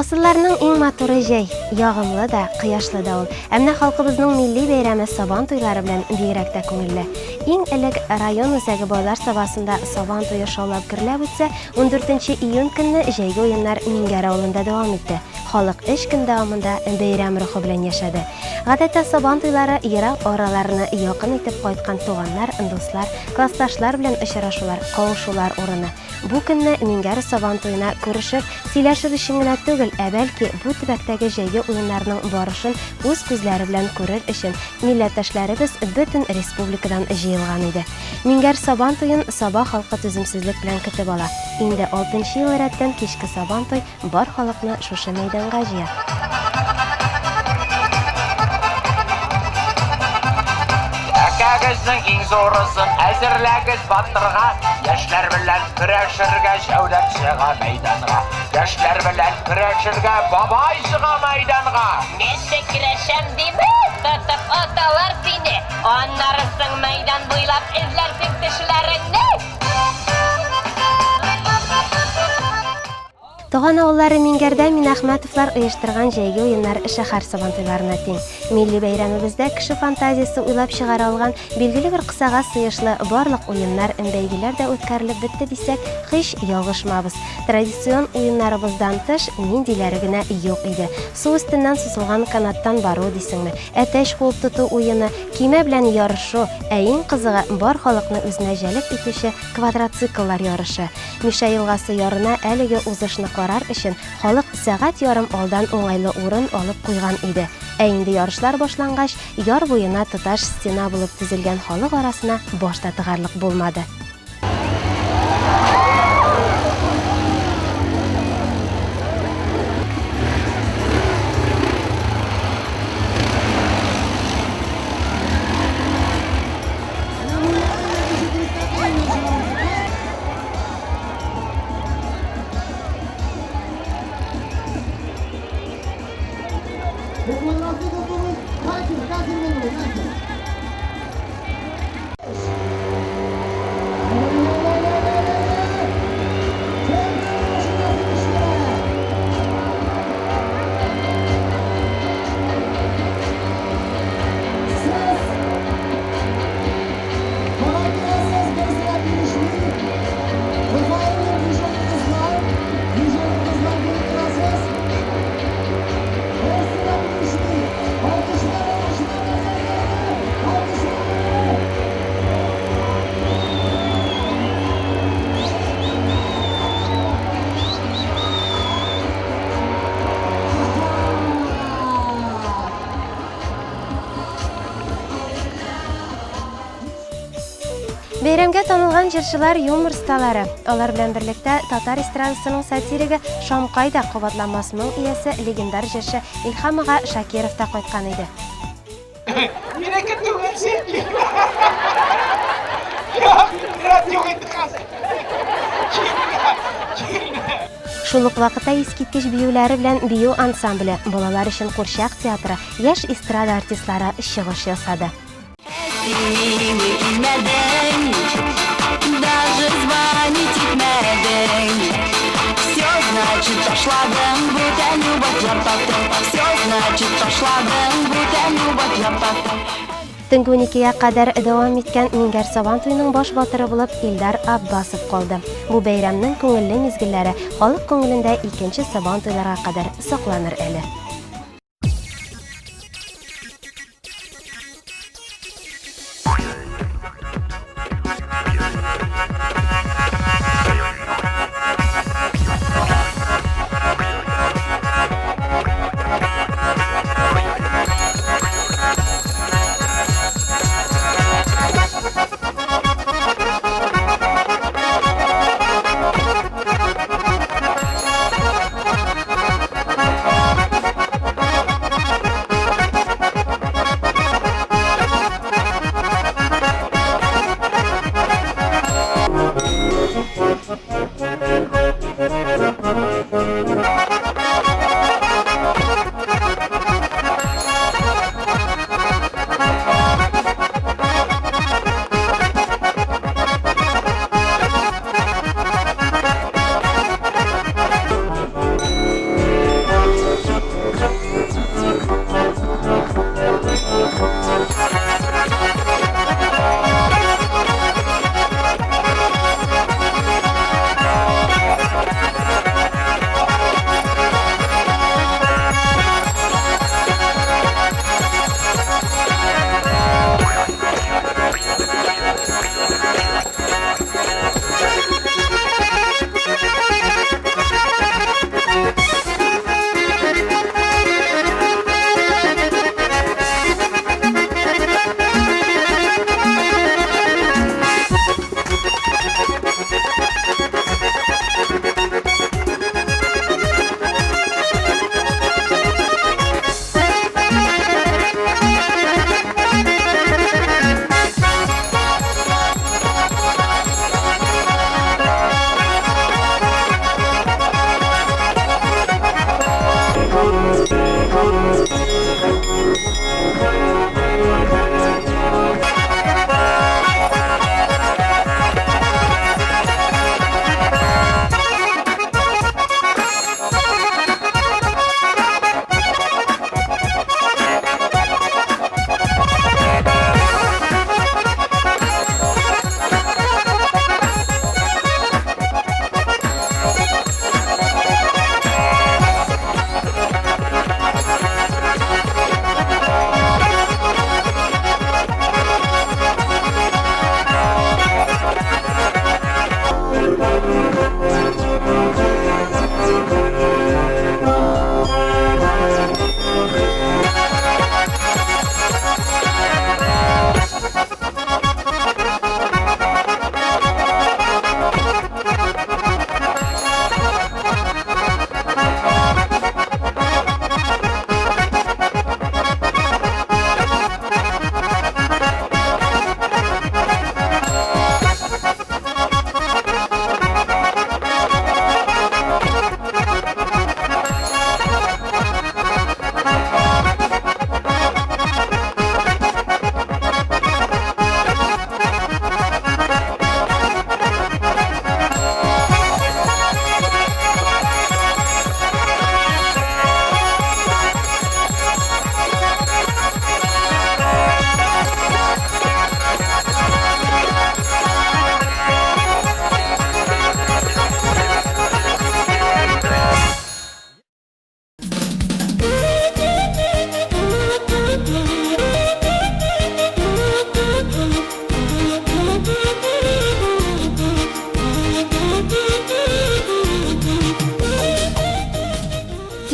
Фасылларның иң матуры җәй, ягымлы да, кояшлы да ул. Ә менә халкыбызның милли бәйрәме Сабан туйлары белән бигрәк тә күңелле. Иң элек район үзәге Байлар Сабасында Сабан туе шаулап гөрләп үтсә, 14 июнь көнне җәйге уеннар Миңгәр авылында дәвам итте. Халык өч көн дәвамында бәйрәм рухы белән яшәде. Гадәттә Сабан туйлары ерак араларны якын итеп кайткан туганнар, дуслар, классташлар белән очрашулар, кавышулар урыны. Бу көнне Миңгәр Сабан туена күрешер, сөйләшер өчен генә түгел, ә бәлки бу төбәктәге җәйге уеннарның барышын үз күзләре белән күрер өчен милләттәшләребез бөтен республикадан җыелган иде. Миңгәр Сабан туен Саба халкы түземсезлек белән көтеп ала. Инде алтынчы ел рәттән кичке Сабан туй бар халыкны шушы мәйданга җыя. Әкәгезнең иң зурысын әзерләгез батырга, Яшьләр белән көрәшергә Җәүдәт чыга мәйданга. Яшьләр белән көрәшергә бабай чыга мәйданга. Мин дә көрәшәм димә, тотып аталар сине. Аннары соң мәйдан буйлап эзләрсең тешләреңне. Туган авыллары Миңгәрдә Минәхмәтовлар оештырган җәйге уеннар шәһәр сабантуйларына тиң. Милли бәйрәмебездә кеше фантазиясе уйлап чыгара алган билгеле бер кысага сыешлы барлык уеннар, бәйгеләр дә үткәрелеп бетте дисәк, һич ялгышмабыз. Традицион уеннарыбыздан тыш, ниндиләре генә юк иде. Су өстеннән сузылган канаттан бару дисеңме, әтәч куып тоту уены, көймә белән ярышу, ә иң кызыгы, бар халыкны үзенә җәлеп итүче квадроцикллар ярышы. Мишә елгасы ярына әлеге узышны карар өчен халык сәгать ярым алдан уңайлы урын алып куйган иде. Ә инде ярышлар башлангач, яр буена тоташ стена булып тезелгән халык арасына баш та тыгарлык булмады. Бәйрәмгә танылган җырчылар юмор осталары. Алар белән берлектә татар эстрадасының сатиригы Шамкай да кабатланмас моң иясе легендар җырчы Илһам ага Шакиров та кайткан иде. Минеке түгел син. Юк, рәт юк инде хәзер. Килмә, килмә. Шул ук вакытта искиткеч биюләре белән бию ансамбле, балалар өчен курчак театры, яшь эстрада артистлары чыгыш ясады. Төнге уникегә кадәр дәвам иткән Миңгәр Сабан туеның баш батыры булып Илдар Аббасов калды. Бу бәйрәмнең күңелле мизгелләре халык күңелендә икенче Сабан туйларга кадәр сакланыр әле.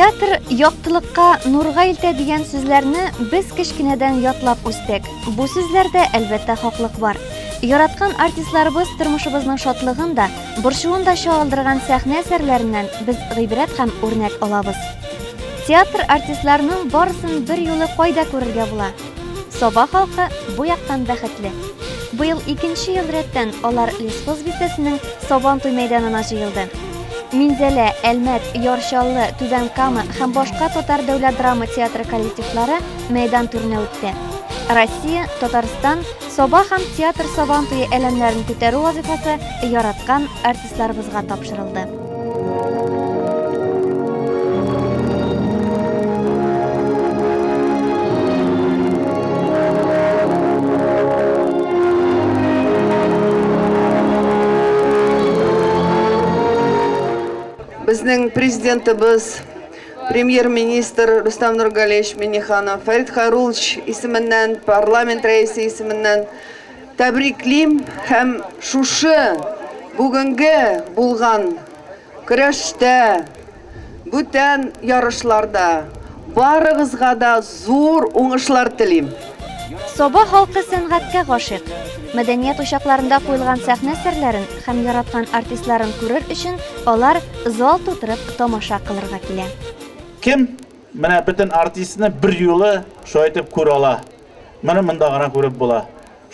Театр яктылыкка, нурга илтә дигән сүзләрне без кечкенәдән ятлап үстек. Бу сүзләрдә, әлбәттә, хаклык бар. Яраткан артистларыбыз тормышыбызның шатлыгын да, борчуын да чагылдырган сәхнә әсәрләреннән без гыйбрәт һәм үрнәк алабыз. Театр артистларының барысын берьюлы кайда күрергә була? Саба халкы бу яктан бәхетле. Быел икенче ел рәттән алар Лесхоз бистәсенең Сабантуй мәйданына җыелды. Минзәлә, Әлмәт, Яр Чаллы, Түбән Кама һәм башка татар дәүләт драма театры коллективлары мәйдан түренә үтте. Россия, Татарстан, Саба һәм театр Сабантуе әләмнәрен күтәрү вазыйфасы яраткан артистларыбызга тапшырылды. Безнең президентыбыз, премьер-министр Рөстәм Нургалиевич Минниханов, Фәрит Хайруллович исеменнән, парламент рәисе исеменнән Тәбриклим һәм шушы бүгенге булган көрәштә, бүтән ярышларда барыгызга да зур уңышлар телим. Саба халкы сәнгатькә гашыйк. Мәдәният учакларында куелган сәхнә серләрен һәм яраткан артистларын күрер өчен алар зал тутырып тамаша кылырга килә. Кем менә бөтен артистны берьюлы шулай итеп күрә ала? Моны монда гына күреп була.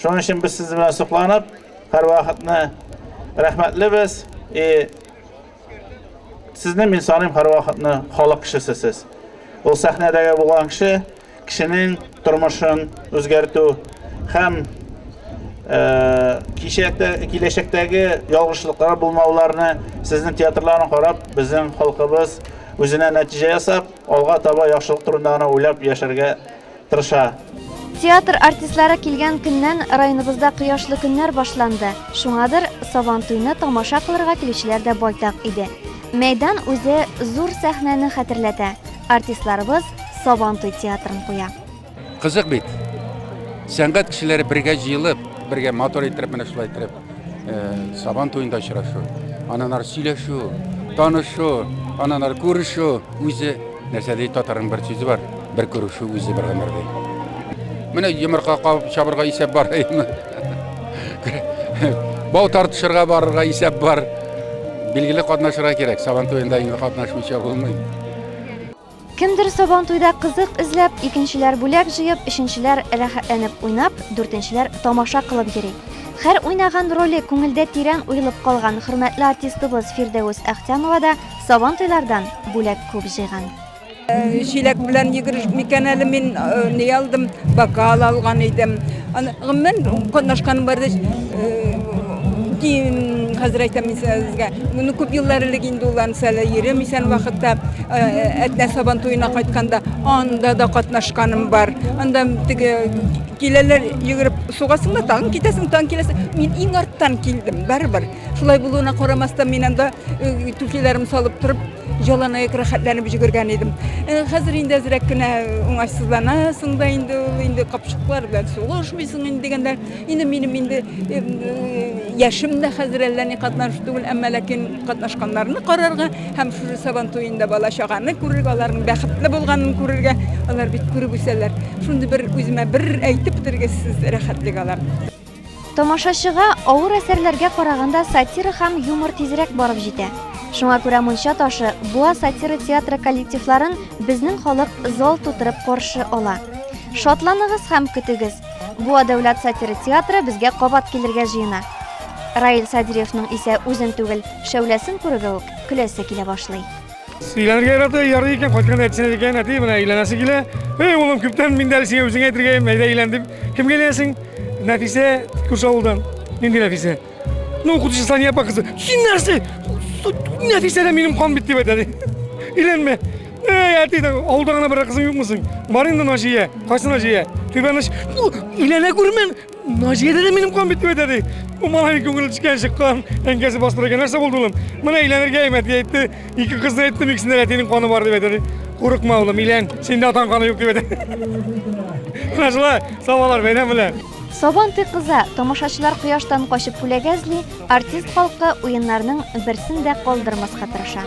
Шуның өчен без сезнең белән сокланып, һәрвакытны рәхмәтлебез. И сезне мин саныйм һәрвакытны халык кешесе сез. Ул сәхнәдәге булган кеше, кешенең тормышын үзгәртү һәм кичәктә, киләчәктәге ялгышлыклар булмауларны сезнең театрларны карап, безнең халкыбыз үзенә нәтиҗә ясап, алга таба яхшылык турында гына уйлап яшәргә тырыша. Театр артистлары килгән көннән районыбызда кояшлы көннәр башланды. Шуңадыр Сабантуйны тамаша кылырга килүчеләр дә байтак иде. Мәйдан үзе зур сәхнәне хәтерләтә. Артистларыбыз Сабантуй театрын куя. Кызык бит. Сәнгать кешеләре бергә җыелып, бергә матур иттереп менә шулай иттереп Сабан туенда очрашу, аннан ары сөйләшү, танышу, аннан ары күрешү үзе Нәрсә ди, татарның бер сүзе бар, бер күрешү үзе бер гомер ди. Менә йомырка кабып чабырга исәп бар. Бау тартышырга барырга исәп бар. Билгеле катнашырга кирәк. Сабан туенда инде катнашмыйча булмый. Кемдер Сабантуйда кызык эзләп, икенчеләр бүләк җыеп, өченчеләр рәхәтләнеп уйнап, дүртенчеләр тамаша кылып йөри. Һәр уйнаган роле күңелдә тирән уелып калган хөрмәтле артистыбыз Фирдәвес Әхтәмова да Сабантуйлардан бүләк күп җыйган. Чиләк белән йөгереш микән әле мин ни алдым, бокал алган идем. Аны гомумән катнашканым бар иде. Хәзер әйтәм мин сезгә. Моны күп еллар элек инде ул анысы әле ирем исән вакытта Әтнә Сабан туена кайтканда анда да катнашканым бар. Анда теге киләләр йөгереп сугасың да тагын китәсең, тагын киләсең. Мин иң арттан килдем, барыбер. Шулай булуына карамастан мин анда Түфлиләрем салып торып, яланаяк рәхәтләнеп йөгергән идем. Хәзер инде әзрәк кенә уңайсызланасың да инде ул, инде капчыклар белән сугышмыйсың инде дигәндә. Инде минем инде яшем дә хәзер әллә ни катнашу түгел, әмма ләкин катнашканнарны карарга һәм шушы Сабан туенда бала-чаганы күрергә, аларның бәхетле булганын күрергә, алар бит күреп үсәләр. Шундый бер үземә бер әйтеп бетергесез рәхәтлек алам. Тамашачыга авыр әсәрләргә караганда сатира һәм юмор тизрәк барып җитә. Шуңа күрә Мунча ташы, Буа сатира театры коллективларын безнең халык зал тутырып каршы ала. Шатланыгыз һәм көтегез! Буа дәүләт сатира театры безгә кабат килергә җыена. Раил Садриевның исә үзен түгел, шәүләсен күрүгә үк көләсе килә башлый. Өйләнергә ярата, ярый икән, кайтканда әтисенә әйткән, әти, менә өйләнәсе килә. Эй, улым, күптән мин дә әле сиңа үзеңә әйтергә идем, әйдә өйлән дип. Кемгә өйләнәсең? Нәфисә, күрше авылдан. Нинди Нәфисә? Ну, укытучы Сания апа кызы. Син нәрсә? Нәфисә дә минем кан бит дип әйтә ди. Өйләнмә. Эй, әти, авылда гына бер кызың юкмы соң? Бар инде Наҗия. Кайсы Наҗия? Түбән оч. Ну, өйләнә күрмә. Наҗиядә дә минем кан бит дип әйтә ди. Бу малайның күңеле төшкән чыккан, әнкәсе бастыра икән. Нәрсә булды, улым? Менә өйләнергә им, әти әйтте. Ике кызны әйттем, икесендә дә әтинең каны бар дип әйтә ди. Курыкма, улым, өйлән, синдә атаң каны юк дип әйтә. Менә шулай, сабалар бәйрәм белән. Сабантуй кыза, тамашачылар кояштан качып күләгә эзли, артист халкы уеннарның берсен дә калдырмаска тырыша.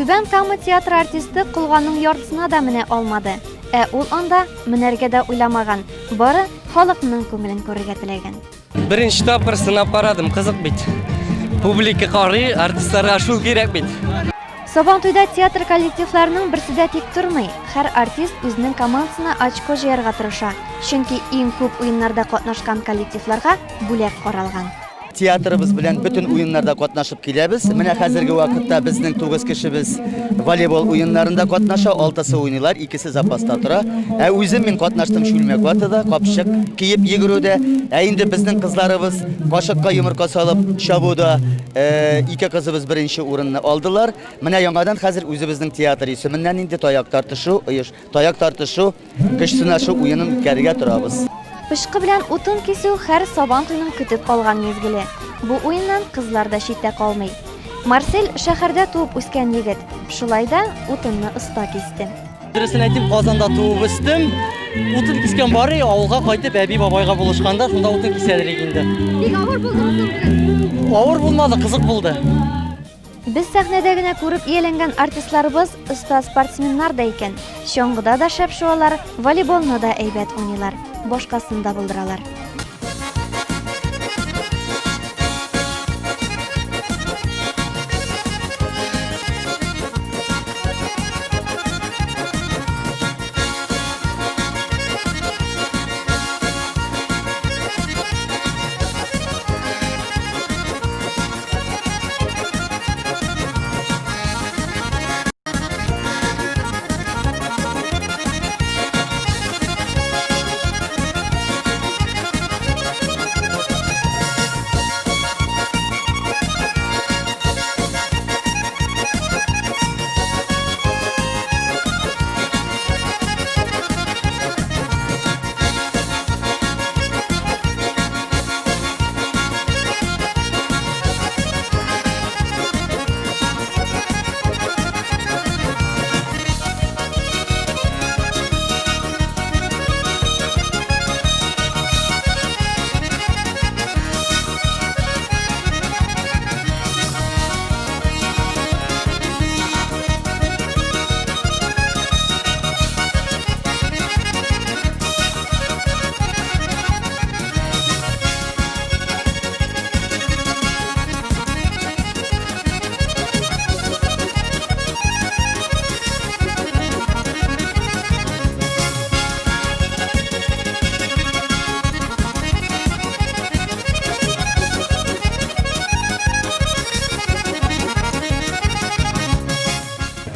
Түбән Кама театры артисты колганың яртысына да менә алмады. Ә ул анда менәргә дә уйламаган, бары халыкның күңелен күрергә теләгән. Беренче тапкыр сынап карадым, кызык бит. Публика карый, артистларга шул кирәк бит. Сабантуйда театр коллективларының берсе дә тик тормый. Һәр артист үзенең командасына очко җыярга тырыша. Чөнки иң күп уеннарда катнашкан коллективларга бүләк каралган. Театрыбыз белән бөтен уеннарда катнашып киләбез. Менә хәзерге вакытта безнең 9 кешебез волейбол уеннарында катнаша, алтысы уйныйлар, икесе запаста тора. Ә үзем мин катнаштым чүлмәк ватыда, капчык киеп йөгерүдә. Ә инде безнең кызларыбыз кашыкка йомырка салып чабуда э, ике кызыбыз беренче урынны алдылар. Менә яңадан хәзер үзебезнең театр исеменнән инде таяк тартышу, оеш, таяк тартышу Көч сынашу уенын үткәрергә торабыз. Пычкы белән утын кисү һәр Сабан туеның көтеп алган мизгеле. Бу уеннан кызлар да читтә калмый. Марсель шәһәрдә туып үскән егет, шулай да утынны оста кисте. Дөресен әйтим, Казанда туып үстем. Утын кискән бар, авылга кайтып әби-бабайга булышканда шунда утын кисәдер инде. Бик авыр булдымы соң бүген? Авыр булмады, кызык булды. Без сәхнәдә генә күреп ияләнгән артистларыбыз оста спортсменнар да икән. Чаңгыда да шәп шуалар, волейболны да әйбәт уйныйлар, башкасын да булдыралар.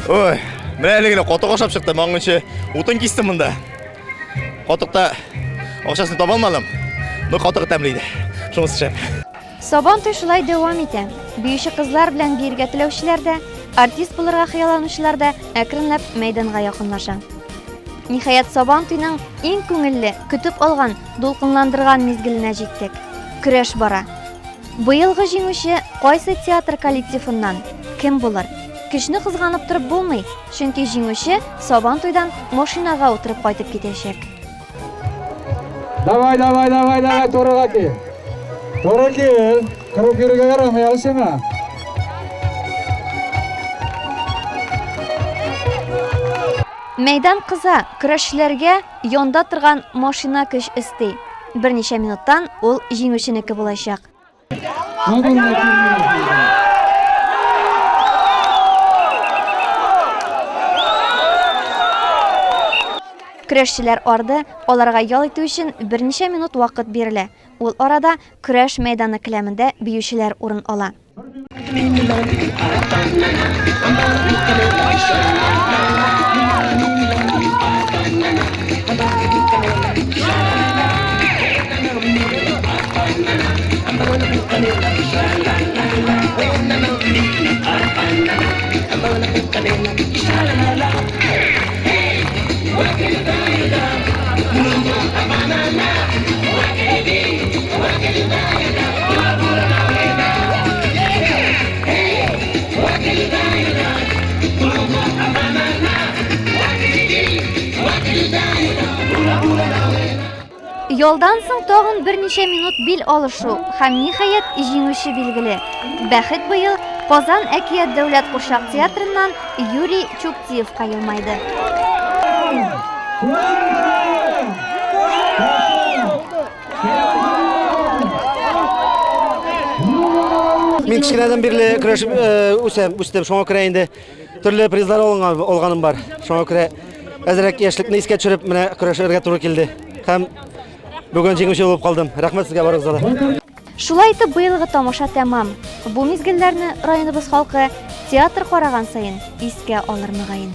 Ой, менә әле генә катык ашап чыктым, аңынчы утын кистем монда. Катыкта акчасын таба алмадым, но катыгы тәмле иде. Шунысы шәп. Сабан туй шулай дәвам итә. Биюче кызлар белән биергә теләүчеләр дә, артист булырга хыялланучылар да әкренләп мәйданга якынлаша. Ниһаять, Сабан туйның иң күңелле, көтеп алган, дулкынландырган мизгеленә җиттек. Көрәш бара. Быелгы җиңүче кайсы театр коллективыннан, кем булыр? Көчне кызганып торып булмый, чөнки җиңүче Сабан туйдан машинага утырып кайтып китәчәк. Давай, давай, давай, давай, турыга кил. Туры кил. Кырып йөрергә ярамый әле сиңа. Мәйдан кыза, көрәшчеләргә янда торган машина көч өсти. Берничә минуттан ул җиңүченеке булачак. Көрәшчеләр арды, аларга ял итү өчен берничә минут вакыт бирелә. Ул арада көрәш мәйданы келәмендә биючеләр урын ала. Ялдан соң тагын берничә минут бил алышу һәм, ниһаять, җиңүче билгеле. Бәхет быел Казан әкият дәүләт курчак театрыннан Юрий Чуктиевка елмайды. Мин кечкенәдән бирле көрәшеп үсәм, үстем. Шуңа күрә инде төрле призлар алган, алганым бар. Шуңа күрә әзрәк яшьлекне искә төшереп, менә көрәшергә туры килде. Һәм бүген җиңүче булып калдым. Рәхмәт сезгә барыгызга да. Шулай итеп, быелгы тамаша тәмам. Бу мизгелләрне районыбыз халкы театр караган саен искә алыр мөгаен.